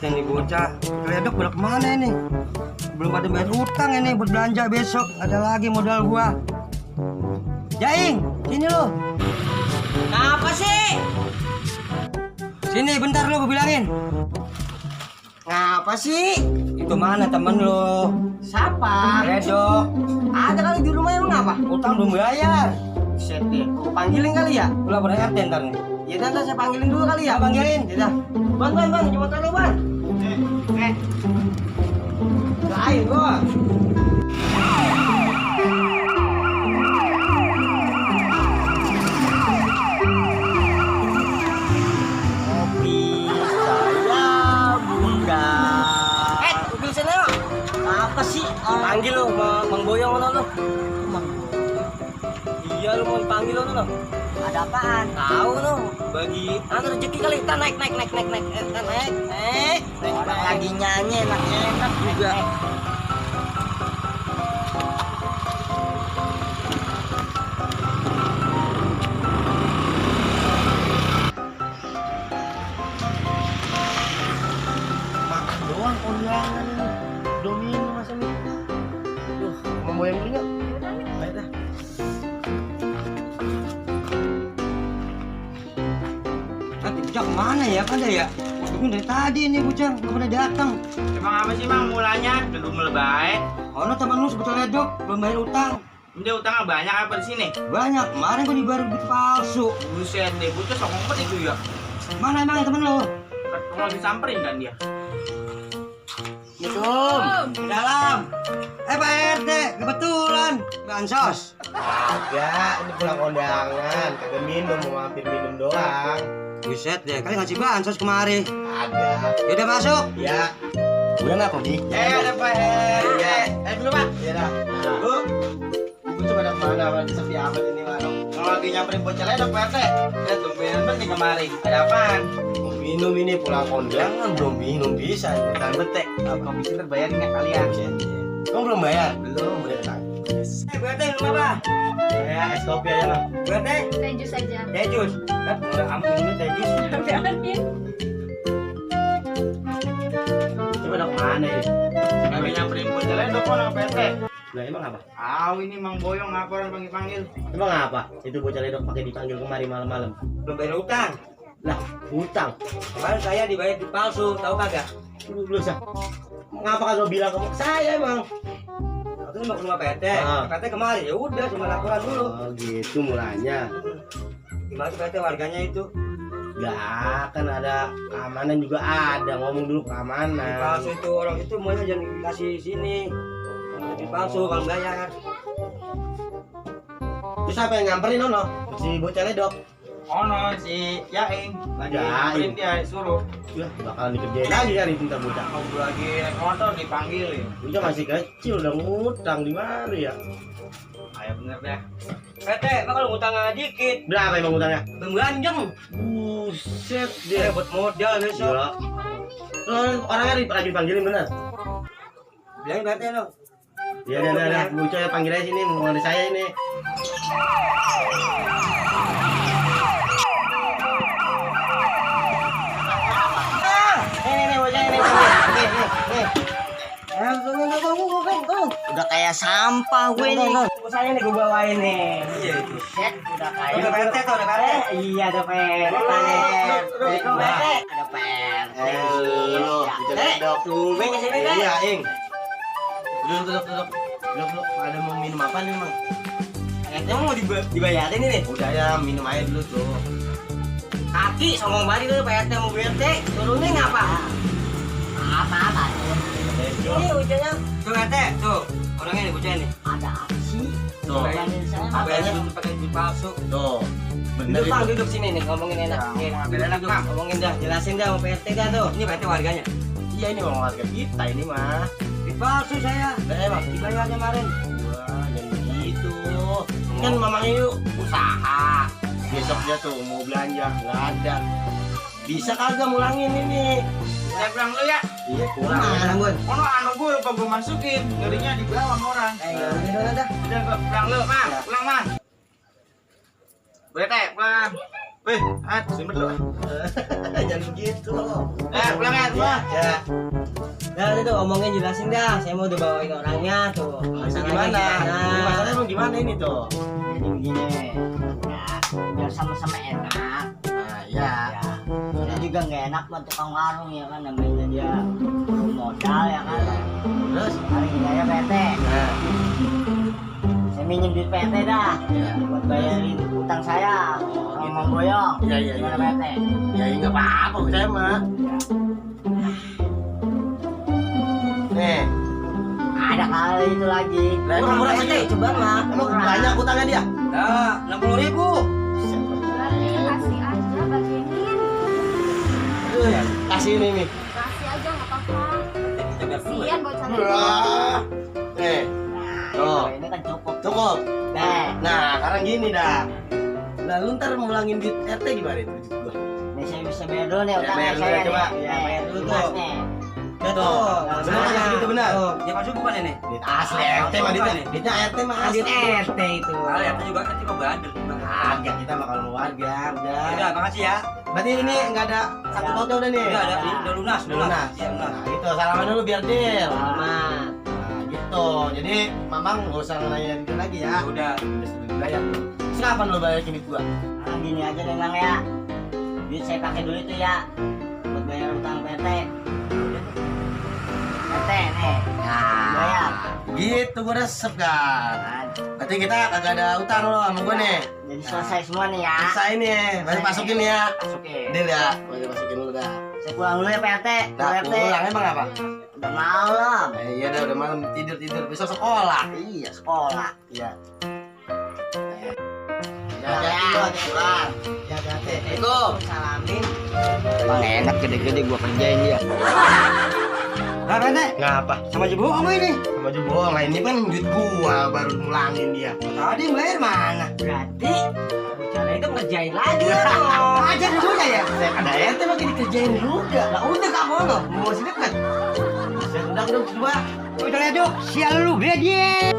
Ini bocah keledok udah kemana ini? Belum ada bayar utang ini buat belanja besok. Ada lagi modal gua. Jaing, sini lo. Apa sih? Sini bentar lo, gua bilangin. Ngapa sih? Itu mana temen lo? Siapa? Keledok. Ada kali di rumah emang apa? Utang belum bayar. Set deh. Aku panggilin kali ya? Lu lapor RT ntar nih. Ya nanti saya panggilin dulu kali ya. Panggilin. Ya dah. Bang, coba taruh lo, Bang. Lain gua. Kopi saya bunda. Mobil sana yuk. Apa sih? Panggil lo, Mang Boyong lo. Iya lu mau panggil lo. Ada apaan? Tahu lo, bagi rezeki kali. Kita naik. Orang lagi nyanyi enak juga. Makan doang kondangan ini. Domino masa nih. Duh, Mang Boyong beli nggak? Baik dah. Nanti bocah kemana ya? Kan ya? Ini dari tadi nih bocah, nggak pernah datang. Emang apa sih Bang mulanya? Belum lebay. Ono teman lu sebetulnya dok, belum bayar utang. Dia utangnya banyak apa di sini? Banyak, kemarin gua dibayar duit palsu. Buset deh, bocah sok ngumpet itu ya. Mana emang temen lu? Kalau disamperin kan dia. Assalamualaikum. Dalam. Pak RT, kebetulan bansos. Ya, ini pulang kondangan, kagak minum, mau mampir minum doang. Buset deh, kali ngasih bansos kemari. Ada. Yaudah masuk. Ya. Udah nggak Pak? Ada Pak RT. Dulu Pak. Iya dah. Bu, ibu coba ada kemana? Berarti sepi amat ini warung. Kalau lagi nyamperin bocah ledok Pak RT. Lihat tumpuin nih kemari. Ada apaan? Mau minum ini pulang kondangan belum minum bisa. Bukan betek. Kalau komisioner bayarin nggak kalian? Kamu belum bayar? Belum, udah tenang. Bu RT minum apa? Ya, es kopi aja lah. Bu RT, Teh jus aja. teh jus. Kan udah ampun dulu teh jus. Coba ada kemana ya? Lagi nyamperin bocah ledok kok Pak RT. Nah, emang apa? Ini Mang Boyong ngapa orang panggil-panggil? Emang apa? Itu bocah ledok pakai dipanggil kemari malam-malam. Belum bayar utang. Lah, utang. Kemarin saya dibayar duit palsu, tahu kagak? Lu sah. Ngapa kagak bilang kamu? Saya emang. Waktu itu mau ke rumah Pak RT, Ah. Pak RT kemari. Ya udah, cuma laporan dulu. Oh, gitu mulanya. Gimana sih Pak RT warganya itu? Ya, kan ada keamanan juga ada. Ngomong dulu Duit keamanan. palsu itu orang itu maunya jangan dikasih sini. Duit palsu kalau bayar. Terus siapa yang nyamperin Nono? Si bocah ledok. Ono si Yaing lagi Yaing. nyamperin dia suruh. Ya, bakalan dikerjain lagi kan itu ntar bocah. Aku lagi naik motor dipanggilin. Bocah masih kecil udah ngutang di mari ya. Ayo bener deh. Pak RT, Pak kalau ngutang dikit, Berapa emang utangnya? belum ganjeng. Buset Dia dia. buat modal besok. Gila. Lo orangnya lagi dipanggilin bener? Bilangin Pak RT lo. Ya udah. Bocah ya panggil aja sini, mau ngomong saya ini. Ini bocah ini. Udah kayak sampah gue ini. Saya nih gue bawain nih. Iya itu set udah kayak. Udah Pak RT tuh, udah Pak RT. Iya ada PR. Ada PR. Nah. Ada PR. Lu, Celedok. Tumben kesini deh. Iya, Ing. Duduk. Duduk. Ada mau minum apa nih, Mang? Kayaknya mau dibayarin ini. Udah ya, minum aja dulu tuh. Kaki sombong banget itu PRT mau BRT. Turunnya ngapa? Apa-apa tuh. Ini hujannya Tuh RT, tuh orangnya nih bocah nih. ada apa sih? Tuh. Bayarin saya. Apanya pakai duit palsu. Tuh. Bener Duduk Bang, itu. duduk sini nih, ngomongin enak. Ya, ngomongin enak, Duduk, Bang. ngomongin dah, jelasin dah sama PRT dah tuh. Ini RT warganya. Iya, ini mau warga kita ini mah. Duit palsu saya. Emang Dibayar kemarin. wah, jangan gitu. Kan mamang itu usaha. Besoknya tuh mau belanja nggak ada. Bisa kagak mulangin ini? Saya pulang dulu ya. Iya, kurang. Mana Bun? Ono anu gue apa gue masukin, ngerinya di bawah sama orang. Udah dah. Udah gue pulang dulu, Mang. Pulang, Mang. Bete, pulang. Wih, sumber dulu. Jangan begitu. Pulang ya, semua. Ya. Nah, itu ngomongin jelasin dah. Saya mau dibawain orangnya tuh. Masa gimana? Ini masalahnya emang gimana ini tuh? Jadi begini. Ya, biar sama-sama enak. Nah, ya. Ya, kita juga nggak enak buat tukang warung ya kan, namanya dia modal ya kan. Terus? Hari ini aja PT. Nah, Saya minjem duit PT dah. ya. Buat bayarin utang saya. Orang mau boyong. Iya. Gimana PT? Ya nggak apa-apa, saya mah. Nih, Ada kali itu lagi. Lah, emang murah PT, segitu? coba mah. emang banyak utangnya dia? Dah, 60.000. Berarti kasih aja bargaining. Kasih ini nih. Kasih aja nggak apa-apa. Kita biar dulu. Kasian bocah ini. Wah. Nih, Nah, ini kan cukup. cukup. Nah, Nah, sekarang gini dah. Lalu ntar mulangin duit RT gimana itu? Duit gua. ini saya bisa bayar dulu nih Ya, utangnya bayar dulu saya ya, coba. nih. Ya, bayar dulu Mas tuh. nih. Ya Tuh, tuh. bener kan segitu benar? Tuh, dia palsu bukan ini? Duit asli RT mah duitnya. Duitnya RT mah asli. Duit RT itu. Kalau RT juga RT kok bandel. Agak kita mah kalau mau warga udah. Udah, makasih ya. Berarti ini nggak ada sangkut pautnya udah nih. Udah lunas, Udah lunas. Iya, lunas. Nah, gitu. Salaman dulu biar deal. Selamat. Nah, gitu. Jadi Mamang nggak usah nanya itu lagi ya. Udah. Udah sudah dibayar. Terus kapan lo bayarin duit gua? Nah, gini aja deh Bang ya. Duit saya pakai dulu itu ya. Buat bayar utang PT. PT nih. Nah, bayar. Gitu gua resep kan. Nah, Berarti kita kagak ada utang lo sama gua nih. jadi selesai semua nih ya. Selesai nih. Baru masukin ya. Masukin. Deal ya. Baru masukin dulu dah. Saya pulang dulu ya PT. Nah, PT. pulang emang apa? Udah malam. Iya udah malam tidur besok sekolah. Iya, sekolah. Iya. Hati-hati lo, pulang. Ya hati-hati. Assalamualaikum. Salamin. Bang enak gede-gede gua kerjain dia. Nah, RT, Ngapa? sama aja bohong ini. Sama aja bohong. Lah ini kan duit gua baru ngulangin dia. Tadi yang bayar mana? Berarti bicara itu ngerjain lagi dong. Ajar juga ya. Ada RT makin dikerjain juga. Lah udah kamu lo, mau masih dekat. Udah coba. Udah lihat sial lu, dia.